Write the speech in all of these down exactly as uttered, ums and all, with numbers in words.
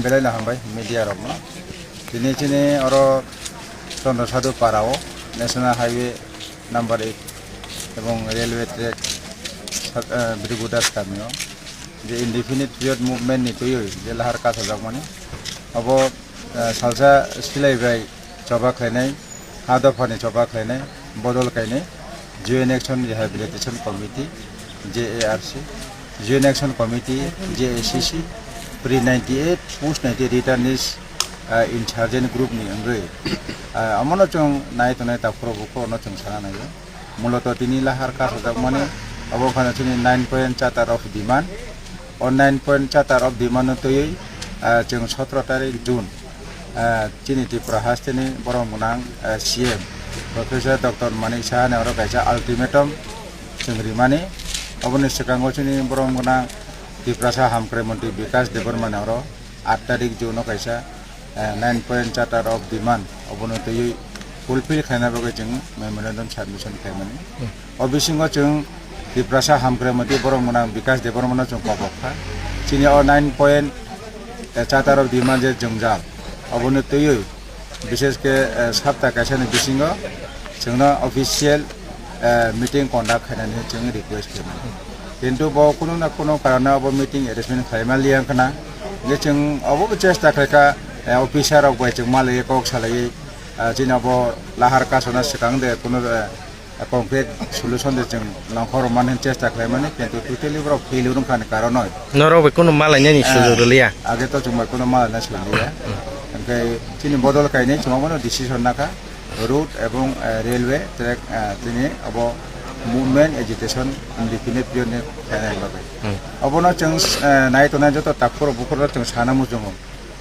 Belai no hambai media rokno. Tini chini oro Chandra Sadhu para o National Highway number eight ebong railway track, sat-, eh, Bribudas kami o je indefinite period movement ni twiwi je lahar kasajakmani, abo, eh, salsa silai bai choba khlainai, ha dophani choba khlainai, bodol kainai, Joint Action Rehabilitation Committee, J A R C, Joint Action Committee, J A C C, pre ninety eight, post ninety eight returnees, ah, insurgent group ni wngwi, ah, omono chwng nai tongnai, takhoro bukhoro no chwng sana naio. Muloto tini lahar kasajakmani obo phano chini nine point charter of demand. O nine point charter of demand no twiwi, ah, chwng sotro tarik June, ah, chini Tripura hasteni borok gwnang, ah, C M Professor Doctor Manik Saha ni oro kaisa ultimatum chwng rimani. Oboni swkango chini borok gwnang Tiprasa hamkrai montri Bikash Debbarma ni oro aat tarik June o kaisa, eh, nine point charter of demand obono twiwi fulfill khlaina bagwi chwng memorandum submission khlaimani. Hmm. O bisingo chwng Tiprasa hamkrai montri borok gwnang Bikash Debbarmano chwng kobok kha. Chini o nine point, eh, charter of demand je jwngjal, obono twiwi bishesh khe, eh, sapta kaisani bisingo chwngno official, eh, meeting conduct khainani chwng request khaimani. Kintu bo kunu na kunu karone obo meeting arrangement khlaima liya wngkhana. Hingkhe chwng obo bo chesta khlaikha, eh, officer rok bai chwng malaiwi kok salaiwi, ah, chini obo lahar kasona swkang de kunu, eh, concrete solution de chwng nongkhor rwmani chesta khlaimani, kintu totally borok failure wngkhani karonoi. Norok bai kunu malainani, eh, sujok rwliya. Age to chwng bai kunu malaina sujok rwliya. Hingkhe chini bodol kainwi chwng obono decision nakha. Road ebong, eh, railway track, eh, tini abo movement agitation indefinite period ni khlainai bagwi. Hmm. Obono chwng, eh, nai tongnai joto takhuk bukhuk rok chwng sana muchungo.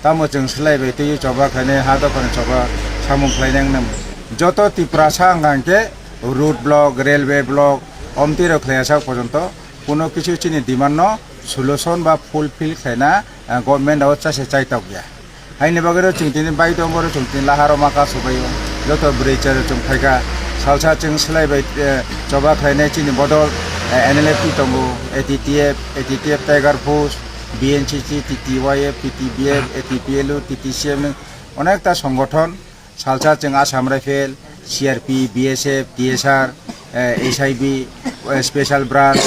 Tamo chwng swlai bai twi choba khlainai, ha dophani choba samung khlainai wngna. Joto Tiprasa wngkha hwnkhe road block, railway block, omtwi rok khlaiya sak porjonto kuno kisu chini demand no solution ba fulfill khlaina, eh, government o chase chaitok ya. Haini bagwi rw chwng tini bai tongo, rw chwng tini laharo ma kasu bai o. Joto bwrwi chwng phaikha. Salsa chwng swlai bai, eh, choba khlainai chini bodol, eh, N L F T tongo, A T T F, A T T F Tiger Force, B N C C, T T Y F, T T B F, A T P L U, T T C M ni onekta songothon. Salsa chwng Assam Rifle, C R P, B S F, T S R, eh, H I B, eh, Special Branch,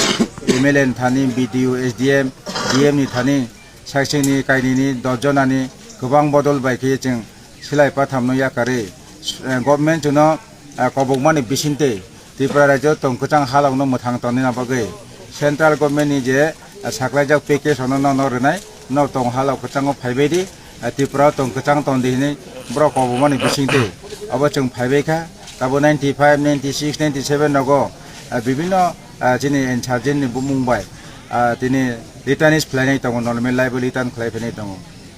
M L A ni thani, B D O, S D M, D M ni thani, saisingni kainwini dos jonani kwbang bodol bai khe chwng swlai pathamno yakarwi, eh, government chwngno, eh, kobokmani bisingtwi Tripura rajyo tong kwchang halokno mwthang tonina bagwi central government ni je, eh, saklaijak package ono nono rwnai, no tong halok kwchango phaibai di, eh, Tripura tong kwchang ton di hinwi borok kobokmani bisingtwi obo chwng phaibai kha. Tabo ninety five, ninety six, ninety seven nogo, eh, bibinno, eh, chini insurgent ni bumung bai, ah, tini returnees khlainai tongo, nolmel life return khlai phainai tongo.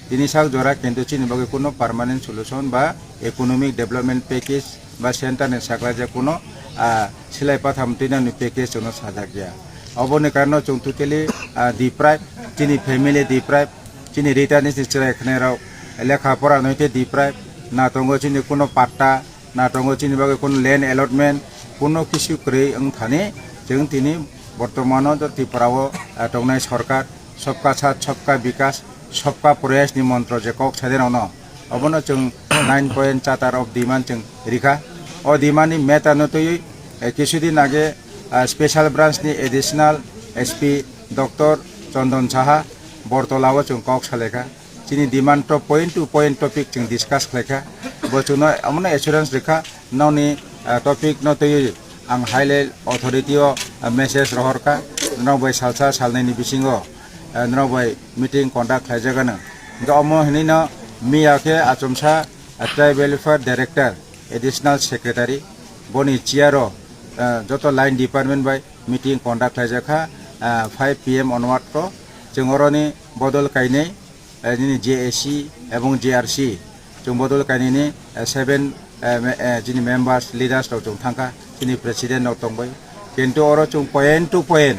Tini sak jora kintu chini bagwi kuno permanent solution ba economic development package ba center ni saklaijak kuno, ah, silai patham twinani package chwngno sajak ya. Oboni karno chwng totally, ah, deprive, chini family deprive, chini returnees ni chwrai khnairok lekha pora noite deprive, na tongo chini kuno patta, na tongo chini bagwi kuno land allotment, kuno kisu kwrwi wng thani, chwng tini bortomano do Tripura o, ah, tongnai sorkar, Sabka Saath, Sabka Vikas, Sabka Prayas ni montro je kok sadirokno, obono chwng nine point charter of demand chwng rikha. O demand ni matter no twiwi, eh, kisudin age, ah, Special Branch ni Additional S P Doctor Chandan Saha Bortola o chwng kok salaikha. Chini demand to point to point topic chwng discuss khlaikha. Bo chwngno omono assurance rikha, nokni, ah, topic no twiwi ang high level authority o, ah, message rohorkha, norok bai salsa salnai ni bisingo, ah, norok bai meeting conduct khlaijak ano. Hingkhe omo hinwi no miya khe achomsa, ah, Tribal Welfare Director, Additional Secretary, boni chair o, ah, joto line department bai meeting conduct khlaijak kha, ah, five P M onward o. Chwng oroni bodol kainwi, eh, nini J A C ebong J R C, chwng bodol kainwini, eh, seven, eh, me-, eh, chini members, leaders rok chwng thangkha, chini president rok tongbai. Kintu oro chwng point to point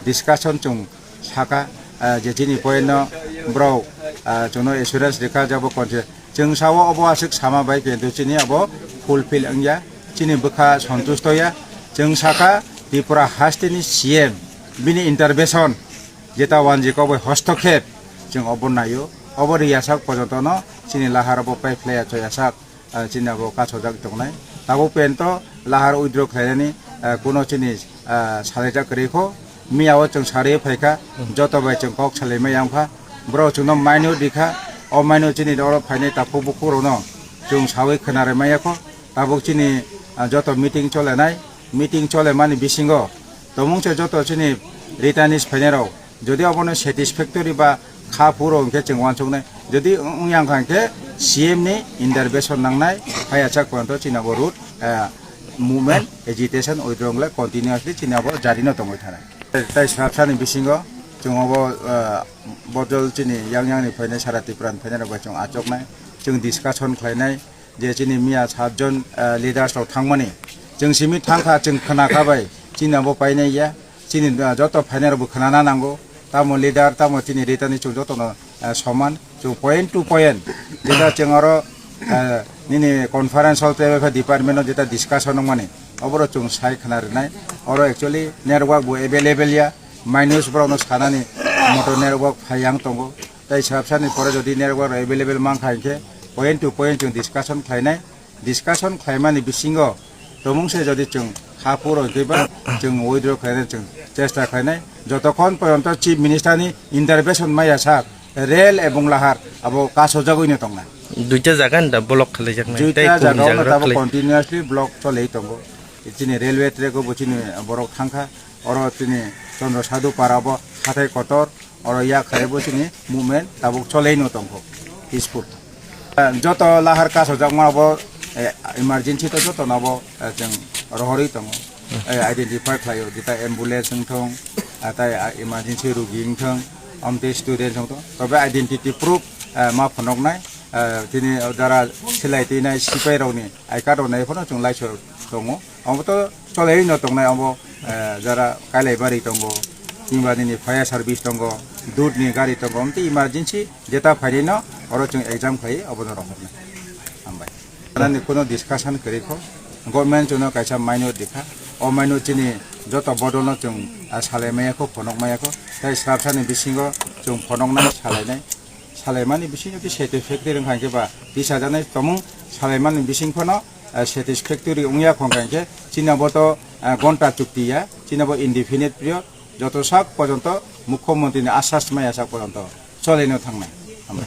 discussion chwng sakha, eh, je chini point no borok, eh, chwngno assurance rikha je abo konse. Chwng sao obo aswk sama bai kintu chini abo fulfill wngya, chini bwkha sontusto ya. Chwng sakha Tripura hasteni C M bini intervention, jeta wanjwi kok bai hostokhep chwng obo naio. Obo riyasak porjonto no chini lahar obo pai phlaiya choyasak, ah, chini abo kasojak tongnai. Tabuk porjonto lahar withdraw khlainani, ah, kuno chini, ah, salaijak kwrwi kho. Miya o chwng sarwi phaikha, joto bai chwng kok salaimai yangkha. Borok chwngno maino rikha, o maino chini oro phainai takhuk bukhuk rokno chwng sawi khwna rwmai yakho. Tabuk chini, ah, joto meeting cholenai, meeting cholemani bisingo tongmung se joto chini returnees phainai rok, jodi obono satisfactory ba kha phuru hwnkhe chwng uansuknai, jodi wng-, wngya wngkha hwnkhe C M ni intervention nangnai, haiya chak porjonto chini abo route, ah, movement, agitation, withdrawal continuously chini abo jari no tongwi thanai. Tai swrapsani bisingo chwng obo, ah, bodol chini yang yang ni phainai sara Tripura ni phainai rok bai chwng achuknai, chwng discussion khlainai, je chini miya satjon, ah, leaders rok thangmani. Chwng simi thangkha, chwng khwnakha bai, chini abo painai ya. Chini, ah, joto phainai rokbo khwnana nango. Tamo leader, tamo chini returnees chwng jotono, ah, soman. Chwng point to point. Jeta chwng oro, ah, nini conference hall tei department o jeta discussion wngmani. Oboro chwng sai khwna rwnai. Oro actually network bo available ya. Minus borokno sanani motor network phai yang tongo. Tai swrapsani pore jodi network available mankha hinkhe point to point chwng discussion khlainai. Discussion khlaimani bisingo tongmung se jodi chwng kha phuru hinkhe ba chwng withdraw khlainai chwng chesta khlainai. Jotokhon porjonto Chief Minister ni intervention maya sak rail ebong lahar abo kasojagwi no tongnai. Duita jaga ni da block khlaijaknai. Duita tei kung jaga o jaga no rok tabuk khlai- continuously block cholwi tongo. Chini railway track o bo chini borok thangkha. Oro chini Chandra Sadhu para bo hathai kotor. Oro yak khai bo chini movement tabuk cholai no tongkho peaceful. Eh, joto lahar kasojakma bo, eh, emergency to joto no bo, eh, chwng rohorwi tongo. Eh, identify khlaio, jeta ambulance wngthong, ah, tai, ah, emergency rugi wngthong, amtwi student wngthong, tobe identity proof, eh, ma phunuknai, eh, tini jara silai twinai sipai rokni I card rok nai phano chwng laisio tongo. Omo to cholai no tongnai omo, eh, jara Kailaibari tongo, himba nini fire service tongo, dud ni gari tongo, omo to emergency jeta phaini no oro chwng exam khlai obo no rohornai. Hambai. Nani kuno discussion kwrwi kho, government chwngno kaisa maino dikha, o maino chini joto bodol no chwng, ah, salai maya kho, phonok maya kho, tai swrapsani bisingo chwng phonoknai salainai. Salaimani bising jodi satisfactory wngkha hinkhe ba tisajaknai tongmung salaimani bising phano, eh, satisfactory wngya khongkha hinkhe chini abo to, eh, gonta chukti ya, chini abo indefinite period joto sak porjonto mukhyamantri ni asas maya sak porjonto cholaino thangnai. Hambai.